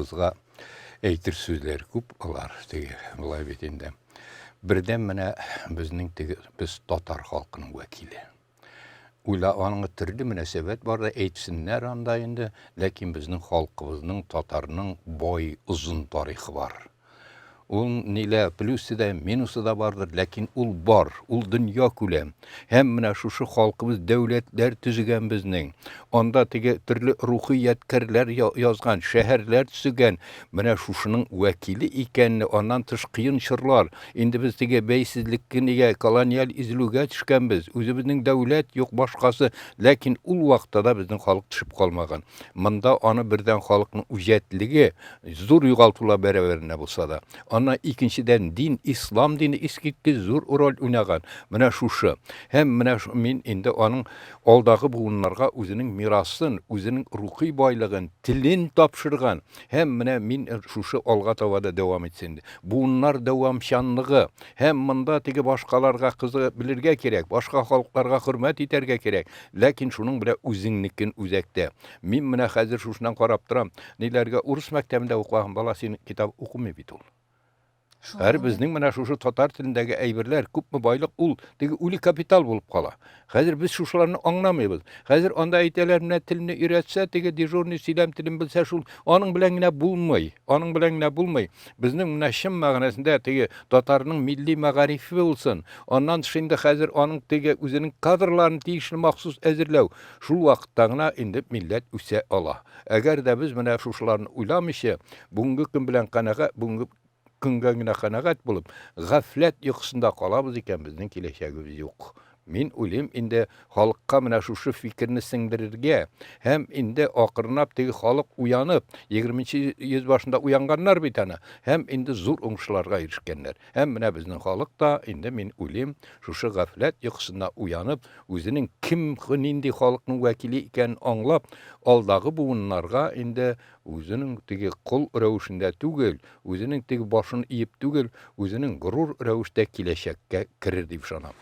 Халкыбызга әйтер сүзләр күп алар, теге болай бит инде. Бердән менә безнең теге без татар халкының вәкиле. Уйла аның төрле мөнәсәбәт бар да әйтсеннәр анда инде, ләкин безнең халкыбызның татарның бай озын тарихы бар. Ул нилә плюсы да, минусы да бардыр, ләкин ул бар, ул дөнья күләм. Һәм менә шушы халкыбыз дәүләтләр төзегән безнең. Анда теге төрле рухи ядкәрләр язган, шәһәрләр төзегән. Менә шушының вәкиле икәнне, аннан тыш кыен чорлар. Инде без теге бәйсезлеккә нигә колониаль изелүгә төшкәнбез. Үзебезнең дәүләт юк, башкасы. Ләкин ул вакытта да безнең халык төшеп калмаган. Монда аны бердән халыкның үҗәтлеге, Зур югалтулар бәрабәренә булса да. Аннан икенчедән, дин, ислам дине искиткеч зур роль уйнаган. Менә шушы. Һәм менә мин инде аның алдагы буыннарга үзенең мирасын, үзенең рухи байлыгын, телен тапшырган. Һәм менә мин шушы алга таба да дәвам итсен. Буыннар дәвамчанлыгы. Һәм монда теге башкаларга кызыгып белергә кирәк, башка халыкларга хөрмәт итәргә кирәк. Ләкин шуның белән үзеңнекен үзәктә. Мин менә хәзер шушыннан карап торам. Ниләргә урыс мәктәбендә укыган бала син китап укымый бит ул. Һәр безнең менә шушы татар телендәге әйберләр, күпме байлык ул теге үле капитал булып кала. Хәзер без шушыларны аңламыйбыз. Хәзер анда әйтәләр, менә телне өйрәтсә, теге дежурный сөйләм телен белсә шул, аның белән генә булмый. Аның белән генә булмый. Безнең менә чын мәгънәсендә теге татарның милли мәгарифе булсын. Аннан тыш инде хәзер аның теге үзенең кадрларын тиешле махсус әзерләү. Шул вакытта гына инде милләт үсә ала. Әгәр дә без менә шушыларны уйламыйча, бүгенге көн белән канәгать, бүгенге көнгә генә канәгать булып, гафләт йокысында калабыз икән, безнең киләчәгебез юк. Мин уйлыйм, инде халыкка менә шушы фикерне сеңдерергә һәм инде акрынлап теге халык уянып, 20 йөз башында уянганнар бит аны, һәм инде зур уңышларга ирешкәннәр. Һәм менә безнең халык та инде, мин уйлыйм, шушы гафләт йокысыннан уянып, үзенең кем, нинди халыкның вәкиле икәнен аңлап, алдагы буыннарга инде үзенең теге кол рәвешендә түгел, үзенең теге башын иеп түгел, үзенең горур рәвештә киләчәккә керер дип ышанам.